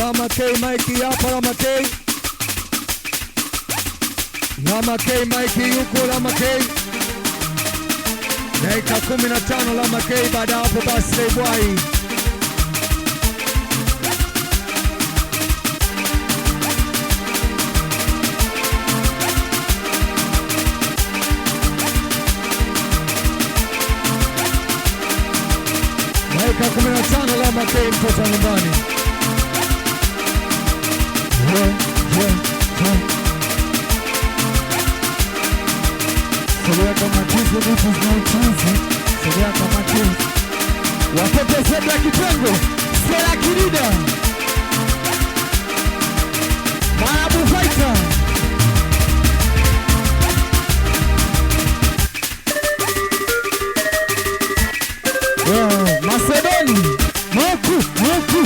Lama K Mike hapa, Lama K. Lama K Mike yuko, Lama K. Dakika 15 Lama K, baada hapo basi bwai. Dakika 15 Lama K mtoto nyumbani. Sogea kama chizi, this is no chizi. Sogea kama chizi. Watoto Sebla Kitengo, Sela Kirida, Marabu Fighter. Yeah, Macedoni, Moku, Moku.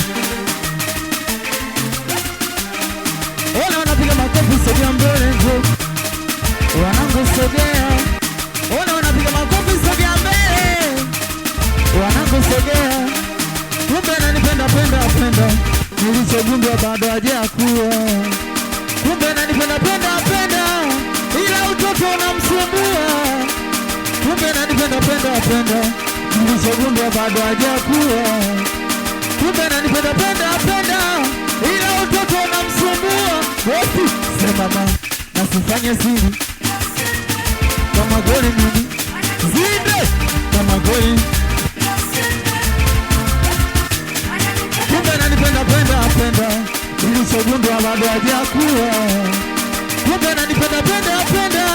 Ona wanapiga makofi, sogea mbele njo. Wanangu sogea. Ona wanapiga makofi, sogea mbele. Wanangu sogea. Kumbe ananipenda penda penda, nilichogundua bado hajakuwa. Kumbe ananipenda penda penda, ila utoto unamsumbua. Kumbe ananipenda penda penda, nilichogundua bado hajakuwa. Kumbe ananipenda penda penda, ila utoto unamsumbua. Wote sema ma, nasifanye siri. Kama goli mimi zinde, kama goli. Kumbe ananipenda penda penda, nilichogundua bado hajakuwa. Kumbe ananipenda penda penda,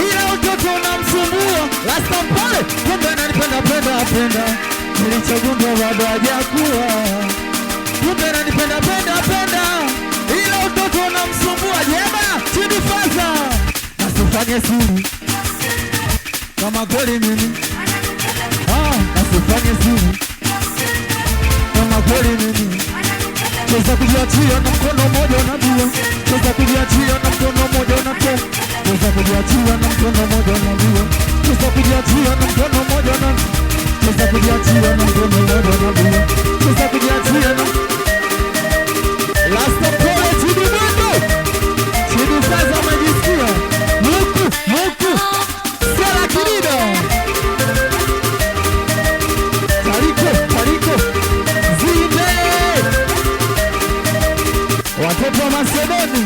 ila utoto unamsumbua. Last time pale, kumbe ananipenda penda penda, nilichogundua bado hajakuwa. Kumbe ananipenda penda penda, ila utoto unamsumbua. Jema Chidi Faza, nasifanye siri kama goli mimi. Ah, nasifanye siri kama goli mimi. Cheza kujiachia na mkono mmoja unabia. Cheza kujiachia na mkono mmoja unatoa. Cheza kujiachia na mkono mmoja unabia. Cheza kujiachia na mkono mmoja na. Cheza kujiachia na mkono mmoja unabia. Cheza kujiachia na. Last pole Chidi Mwendo. Chidi Faza amejisikia. Muku, muku. Sela Kirida. Tariko, Tariko. Zinde. Watoto wa Macedoni.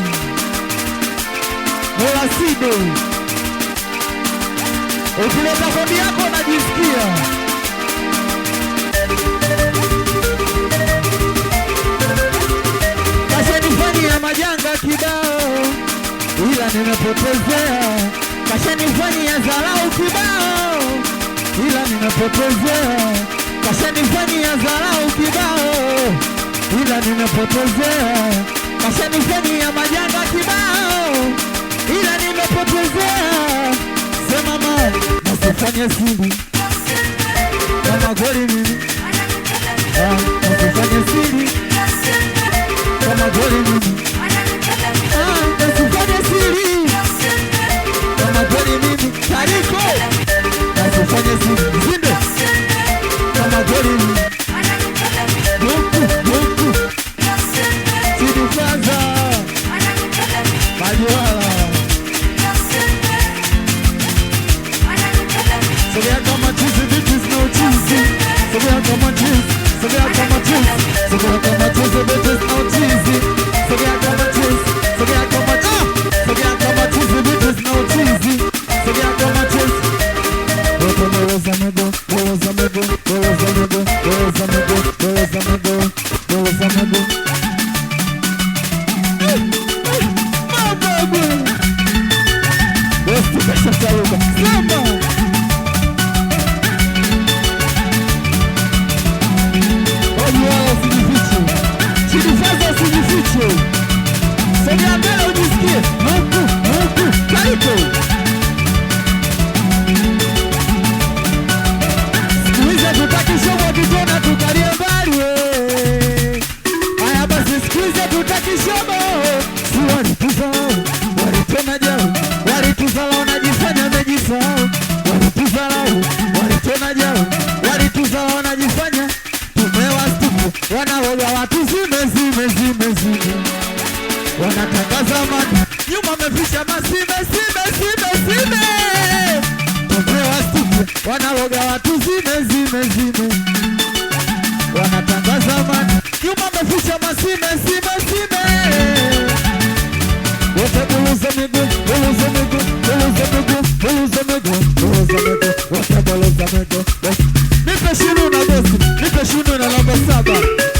Molaside. Ukileta kodi yako unajisikia. Kashanifanyia majanga kibao, ila nimepotezea. Kashanifanyia dharau kibao, ila nimepotezea. Kashanifanyia dharau kibao, ila nimepotezea. Kashanifanyia majanga kibao, ila nimepotezea. Sema ma, nasifanye siri kama goli mimi. Ah, nasifanye siri kama goli mimi. Ah, nasifanye siri kama goli mimi. Tariko, nasifanye siri zinde kama goli mimi. Muku, muku. Chidi Faza, Majiwala. Sogea kama chizi, bitches no cheesy. Sogea kama chizi, sogea kama chizi. Sogea kama chizi, bitches no cheesy. Sogea kama chizi, sogea kama chizi. Sogea kama chizi, bitches no cheesy. Sogea kama chizi. Weza mego, weza mego, weza mego, weza mego, weza mego, weza mego. Mama, Basi kashacharuka. Sema. Oye, wala usijifiche. Nyuma ameficha masime sime sime sime. Tumewa studio wanaloga watu zime zime zime. Wanatangaza mani. Nyuma ameficha masime sime sime. Wote buluza miguu, buluza miguu, buluza miguu, buluza miguu, buluza miguu, wote buluza miguu. Nipe shinu na bosi, nipe shinu na namba 7.